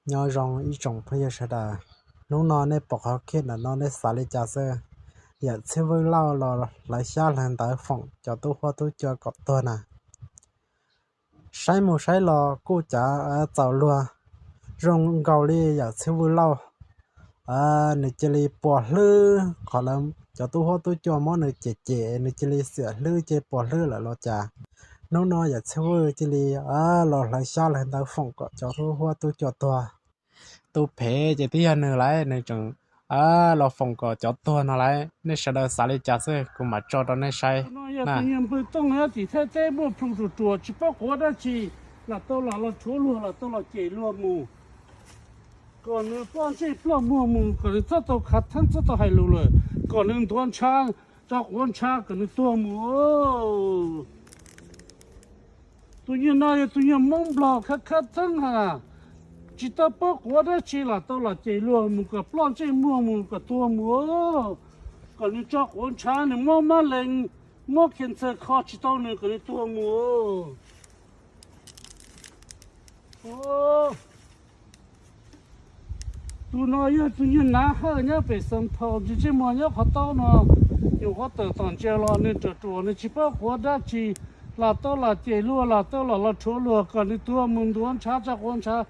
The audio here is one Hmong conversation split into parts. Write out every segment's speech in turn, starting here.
Nyob zoo ib tsoom phooj ywg sawv daws, hnub no nej pom qhov khiab ntawm no nej xav li cas xwb? Yawm Txhiab Vwj Lauj los hlawv xyab hlawv ntawv foom cov tub huab tub cua kom tuag na. Saib mus saib los kuj cav txaus luag, zoo nkaus li Yawm Txhiab Vwj Lauj nws cia li puas hlwb qhov lawv cov tub huab tub cua muab nws cem cem, nws cia li xiam hlwb ces puas hlwb lawm los cas. Hnub no Yawm Txhiab Vwj cia li los hlawv xyab hlawv ntawv foom kom cov tub huab tub cua tuag. Tus phem ces twb yog nws lauj, nws tseem los foom kom cov tuag no lauj. Nej sawv daws xav li cas xwb kuv mam tso rau nej saib. Npawg Tooj nyob tim Thaib teb muaj plhu ruam ruam tsis paub quav dab tsi, lam tau lam los rhuav luag, lam tau los cem luag mus, kom nws ploj ntsej ploj muag mus, kom nws txhob tau khav theeb txhob tau hais lus lawm, kom nws ntuav ntshav, tso quav ntshav kom nws tuag mus. Tus nyuag no yog tus nyuag Hmoob Nplog khab khab theeb ha, tsis tau paub quav dab tsi lam tau lam cem luag mus kom ploj ntsej muag mus kom tuag mus. Kom nws tso quav ntshav, nws mob mab lees, mob khees txawg kho tsis tau nws kom nws tuag mus. Tus no yog tus nyuag Nav Hawj nyob pem Xeev Phau, ntsej muag nyob qhov taub no, nyuam qhuav tawm tom ntsia los nws ruam ruam, nws tsis paub quav dab tsi, lam tau lam cem luag, lam tau lam los rhuav luag kom nws tuag mus, ntuav ntshav, tso quav ntshav,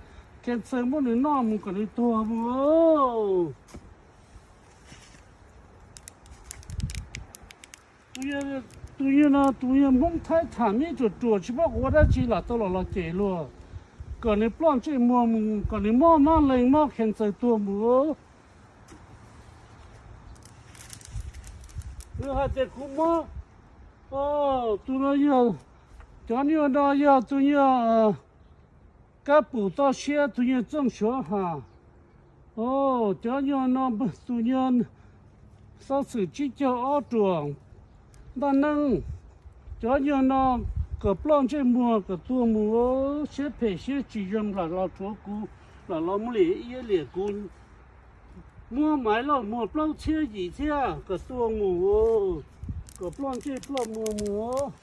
khees txawg muab nws noj mus kom nws tuag mus. Tus nyuag no tus nyuag Hmoob Thaib tham mib ruam ruam tsis paub quav dab tsi lam tau los los cem luag, kom nws ploj ntsej muag mus, kom nws mob mab lees mob khees txawg tuag mus. Nws hais tias kuv mob. Tus no yog, cov nyuag no yog tus nyuag Kab Pum Toj Siab, tus nyuag Txooj Suav Has. Cov nyuag no tus nyuag Xov Xwm Tsib Caug Ob Ruam, Ntaj Neeb. Cov nyuag no kom ploj ntsej muag kom tuag mus, siab phem siab tsis zoo lam los rhuav kuv, lam los muab liam iab liam kuv, muab Maiv Lauj muag plaub txhiab yim thiab kom tuag mus, kom ploj ntsej ploj muag mus.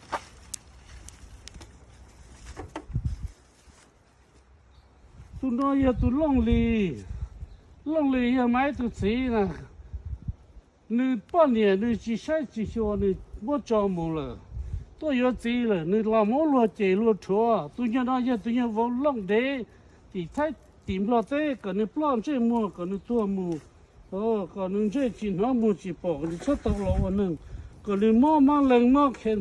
Tus no yog tus Looj Lis, Looj Lis yog Maiv tus txiv na. Nws poj niam nws tsis saib tsis xyuas nws muab tso mus lawm, tuaj yuav txiv lawm nws los muab luag cem luag rhuav. Tus nyuag no yog tus nyuag vauv looj dev tim Thaib tim Nplog teb, kom nws ploj ntsej muag kom nws tuag mus, kom nws ntsej tsis hnov muag tsis pom, kom nws txhob tau los ua neeg, kom nws mob mab lees mob khees.